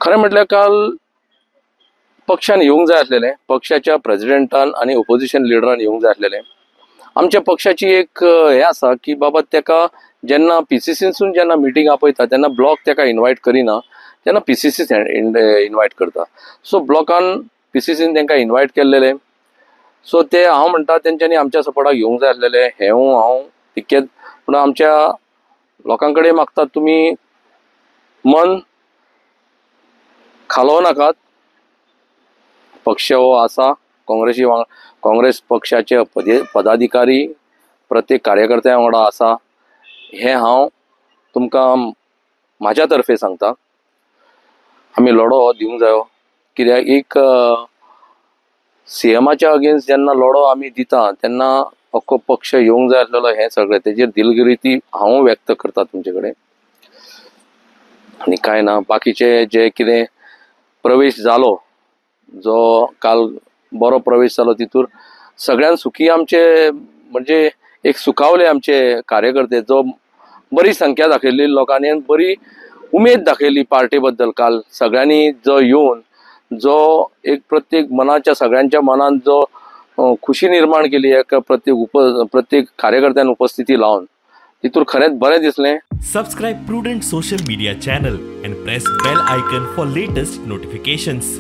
खरें म्हटल्यार काल पक्षान येवंक जाय आसलेलें, पक्षाच्या प्रेजिडेंटान आनी ओपोजिशन लिडरान येवंक जाय आसलेलें. आमच्या पक्षाची एक हें आसा की बाबा तेका जेन्ना पीसीसीनसून जेन्ना मिटींग आपयता तेन्ना ब्लॉक तेका इनवायट करिना, तेन्ना पीसीसी इनवायट करता. सो ब्लॉकान पीसीसीन तेंकां इनवायट केल्लेलें. सो ते हांव म्हणटा तेंच्यांनी आमच्या सपोर्टाक येवंक जाय आसलेलें. हेंवूय हांव तितकेंच पूण आमच्या लोकां कडेन मागता तुमी मन खालोवं नाकात. पक्ष हो आसा काँग्रेसी वांगडा, काँग्रेस पक्षाचे पदाधिकारी प्रत्येक कार्यकर्त्या वांगडा आसा हें हांव तुमकां म्हाज्या तर्फे सांगता. आमी लढो हो दिवंक जायो, कित्याक एक सीएमाच्या अगेन्स्ट जेन्ना लढो आमी दिता तेन्ना अख्खो पक्ष येवंक जाय आसलेलो. हें सगळें तेजेर दिलगिरी ती हांव व्यक्त करता तुमचे कडेन. आनी कांय ना, बाकीचे जे कितें प्रवेश जालो, जो काल बरो प्रवेश जालो तितूर सगळ्यान सुखी आमचे म्हणजे एक सुखावले आमचे कार्यकर्ते, जो बरी संख्या दाखयल्ली लोकांनी आनी बरी उमेद दाखयली पार्टी बद्दल. काल सगळ्यांनी जो येवन जो एक प्रत्येक मनाच्या सगळ्यांच्या मनान जो खुशी निर्माण केली एक प्रत्येक कार्यकर्त्यान उपस्थिती लावन तितूर खरेंच बरें दिसलें. Subscribe Prudent social media channel and press bell icon for latest notifications.